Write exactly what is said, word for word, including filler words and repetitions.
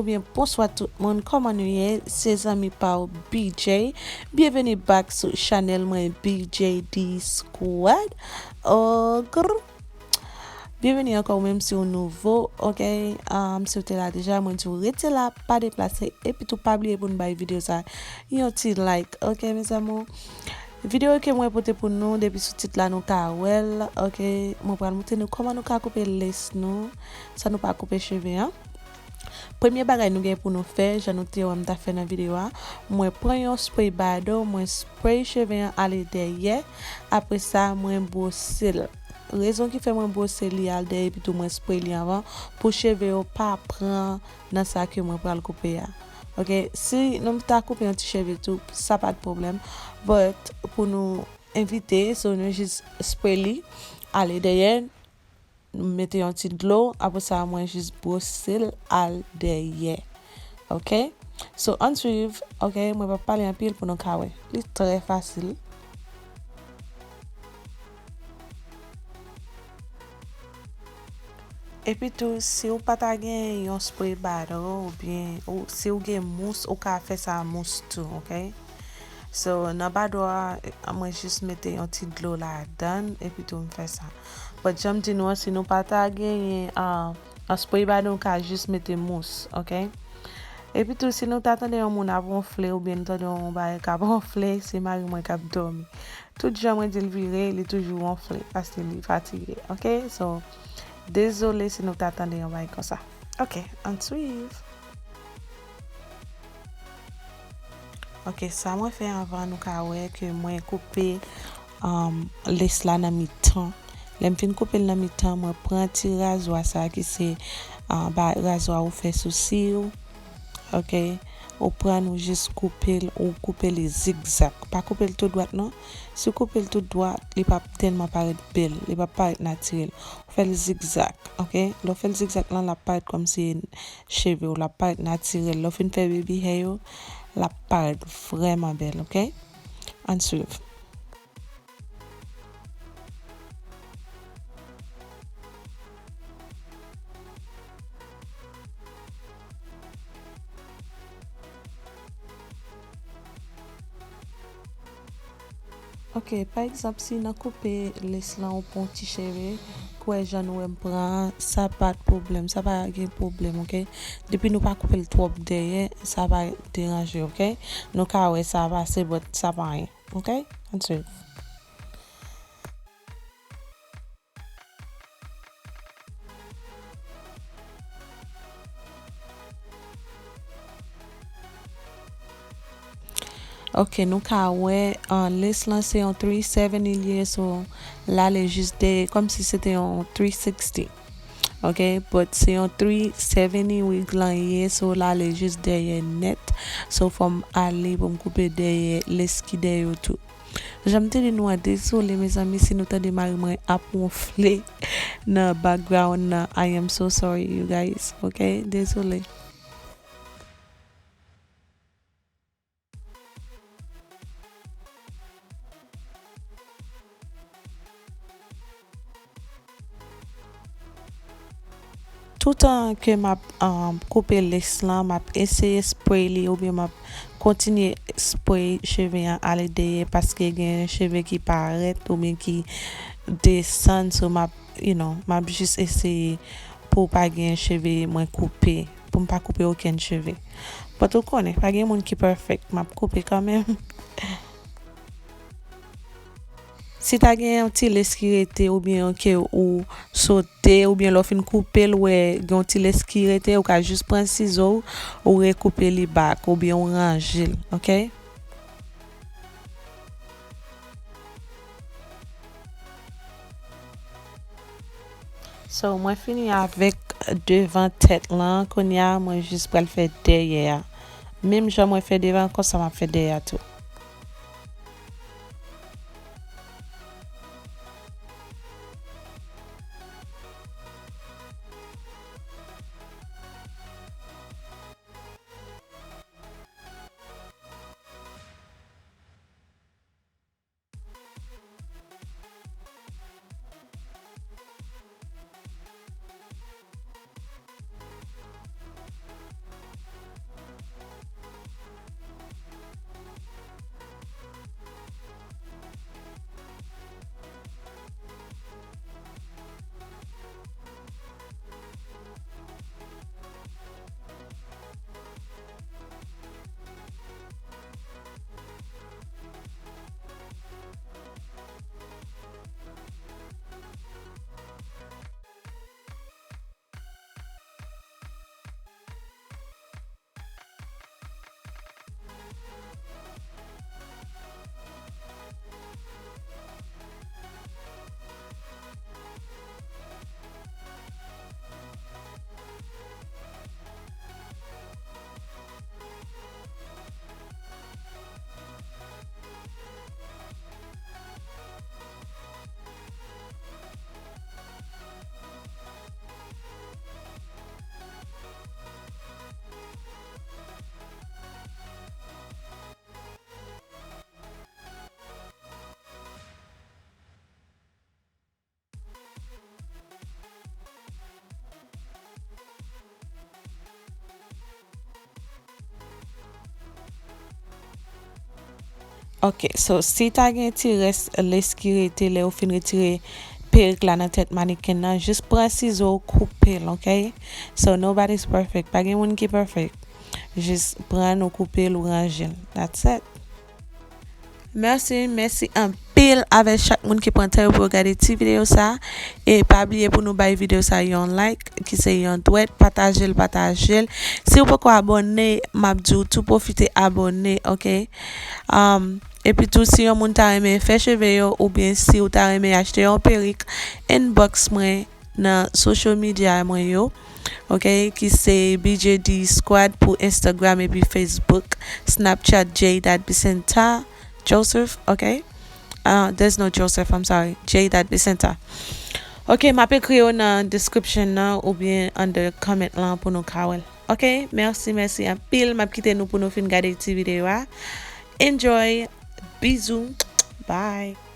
Oubyen bonswa tout moun, kòman nou ye? Se zanmi pa w B J. Byenveni back sou chanèl mwen, B J D Squad. Ogr. Byenveni ankò, ou menm si w nouvo, ok? Um, si w te la deja, mwen di w rete la, pa deplase, epi tou pa bliye pou n bay videyo sa yon ti like, ok, mes amours? Videyo ke mwen pote pou nou, depi sou tit la nou ka wè l, ok? Mwen pral montre nou kòman nou ka koupe lace nou, san nou pa koupe cheve an. Premye bagay nou gen pou nou fè, jan nou te wè m ta fè nan videyo a, mwen pran yon spray bado, mwen spray cheve an ale dèyè, apre sa, mwen bwose l. Rezon ki fè mwen bwose li al dèyè, epi tou mwen spray li anvan, pou cheve yo pa pran nan sa ke mwen pral koupe a. Ok, si nou ta koupe yon ti cheve tou, sa pa t pwoblèm. But, pou nou evite, so nou jis spray li, ale dèyè, mete yon ti dlo, apre sa mwen jis bwose l al dèyè. Ok? So, ann swiv, ok? Mwen p ap pale anpil pou nou ka wè. Li trè fasil. Epi tou, si w pa ta gen yon spray bado, oubyen ou, si w gen mous, ou ka fè sa mous tou, ok? So, nan bado a, mwen jis mete yon ti dlo ladan l, epi tou m fè sa. But jan m di nou an, si nou pa ta genyen, ah, an spray bado, nou ka jis mete mous, ok? Epi tou, si nou ta tande yon moun ap wonfle, oubyen nou tande yon bagay k ap wonfle, se mari mwen k ap dòmi. Tout jan mwen di l vire, li toujou wonfle, paske li fatige, ok? So, dezole si nou ta tande yon bagay konsa. Ok, ann swiv. Ok, sa mwen fè anvan, nou ka wè ke mwen koupe, um, lace la nan mitan. Lè m fin koupe l nan mitan, mwen pran ti razwa sa ki se, uh, ba, razwa ou fè sou si w. Ok? Ou pran l, ou jis koupe l, ou koupe li zigzag. Pa koupe l tou dwat non. Si w koupe l tou dwat, li p ap tèlman parèt bèl, li p ap parèt natirèl. Ou fè l zigzag, ok? Lè w fè l zigzag lan, l ap parèt kòmsi cheve w, l ap parèt natirèl. Lè w fin fè baby hair yo, l ap parèt vrèman bèl, ok? Ann swiv. Ok, pa egzanp, si nan koupe lace lan ou pran yon ti cheve, kwè jan nou wè m pran an, sa pa t pwoblèm, sa pa gen pwoblèm, ok? Depi nou pa koupe l twòp dèyè, sa pa deranje, ok? Nou ka wè sa pase, but sa pa anyen, ok? Ann swiv. Ok, nou ka wè, uh, lace lan se yon three seventy li ye, so l ale jis dèyè, kòmsi se te yon three sixty. Ok, but se yon three seventy wig lan ye, so l ale jis dèyè nèt. So fò m ale pou m koupe dèyè lace ki dèyè yo tou. Jan m te di nou an, dezole mezanmi si nou tande mari mwen ap wonfle nan background nan. I am so sorry, you guys. Ok? Dezole. Toutan ke m ap, um, koupe lace lan, m ap eseye spray li oubyen m ap kontinye spray cheve an ale dèyè paske gen cheve ki parèt oubyen ki desann, so m ap, you know, m ap jis eseye pou pa gen cheve mwen koupe, pou m pa koupe okenn cheve. But ou konnen, pa gen moun ki perfect, m ap koupe kanmenm. Si ta gen yon ti lace ki rete oubyen ke ou sote oubyen lè w fin koupe l, ou wè gen yon ti lace ki rete, ou ka jis pran sizo w, ou rekoupe li back oubyen ou ranje l, ok? So, mwen fini avèk devan tèt lan. Kounye a, mwen jis pral fè dèyè a. Menm jan mwen fè devan, konsa m ap fè dèyè a tou. Ok, so si ta gen ti rès lès ki rete lè ou fin retire perik la nan tèt mannequin nan, jis pran sizo w koupe l, ok? So nobody's perfect, pa gen moun ki perfect. Jis pran l, ou koupe l, ou ranje l. That's it. Mèsi, mèsi anpil avèk chak moun ki pran tan yo pou yo gade ti videyo sa. E pa bliye pou nou bay videyo sa yon like, ki se yon dwèt, pataje l, pataje l. Si w poko abòne, m ap di w tou pwofite abòne, ok? Um, epi tou, si yon moun ta renmen fè cheve yo, oubyen si w ta renmen achte yon perik, inbox mwen nan social media mwen yo, ok, ki se B J D Squad pou Instagram epi Facebook, Snapchat Jade Bisenta Joseph, ok? Uh, there's no Joseph, I'm sorry, Jade Bisenta. Ok, m ap ekri yo nan description nan oubyen under comment lan pou nou ka wè l. Ok, mèsi, mèsi anpil. M ap kite nou pou nou fin gade ti videyo a. Enjoy. Bizou. Bye.